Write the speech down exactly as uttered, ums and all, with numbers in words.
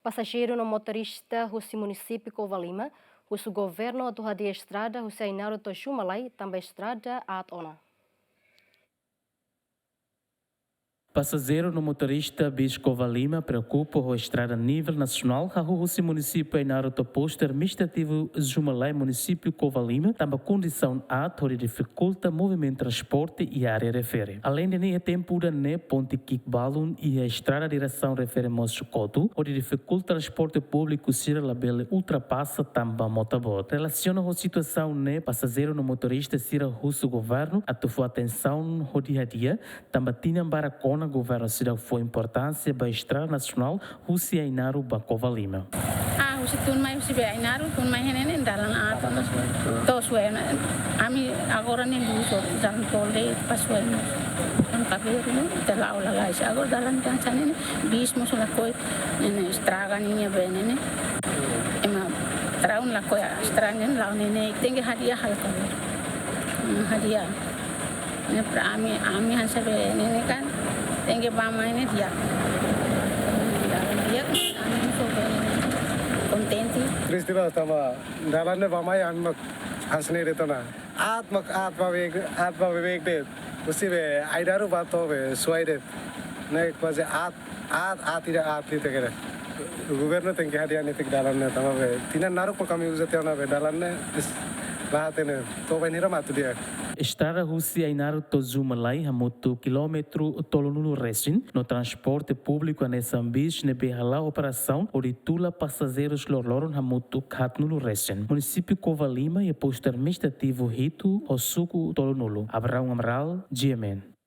Pasajeiru no motorista husi munisípiu Covalima husu governu atu hadi'a estrada husi Ainaro to'o Jumalai tanba estrada aat ona. Pasajeiru no motorista bis Covalima preokupa ho estrada nivel nasionál hahú husi munisípiu Ainaro to'o postu administrativu Jumalai, munisípiu Covalima, tanba kondisaun aat hodi difikulta movimentu transporte iha área refere. Aleinde ne'e, tempu ida-ne'e ponte ki'ik balun iha estrada diresaun refere mós kotu, hodi difikulta transporte públiku sira labele ultrapasa tanba mota boot. Relasiona ho situasaun ne'e, pasajeiru no motorista sira husu governu atu fó atensaun hodi hadi'a, tanba tinan barak ona governu seidauk fó importánsia ba estrada nasionál husi Ainaro ba Covalima. Ah, husi tun mai, husi be Ainaro, tun mai iha ne'e ne'e dalan aat ona. To'o Suena. Ami agora ne'e luso dalan tol de'it ba Suena. Kan kabir no, ita la'o lalais. Agora dalan kan hanesan ne'e, bis mós lakohi, ne'e ne'e estraga ninia be ne'e ne'e. Ema traun lakohi estraga ne'e, la'o ne'e ne'e, tenke hadi'a hal kabir. Hmm, hadi'a. Ne'e para ami, ami hanesan be ne'e ne'e kan, tenke bá mai ne'e di'ak. Di'ak, ami mós kontente. Triste loos tanba dalan ne'e bá mai ami mak hanesan ne'e de'it ona. Aat mak aat ba beibeik, aat ba beibeik de'it. Husi be Ainaro ba to'o be Suai de'it. Ne'e kuaze aat, aat, aat ida aat ida kere. Governu tenke hadi'a netik dalan ne'e tanba be tinan naruk mak ami uza tiha ona be dalan ne'e, is, la hatene, to'o bainhira mak atu di'ak. Estrada husi Ainaro to'o Jumalai hamutuk kilómetru tolunulu resin, no transporte públiku hanesan bis ne'ebé hala'o operasaun hodi tula pasajeirus loroloron hamutuk haatnulu resin. Munisípiu Covalima iha postu administrativu hitu ho suku tolunulu. Abraão Amaral, G M N.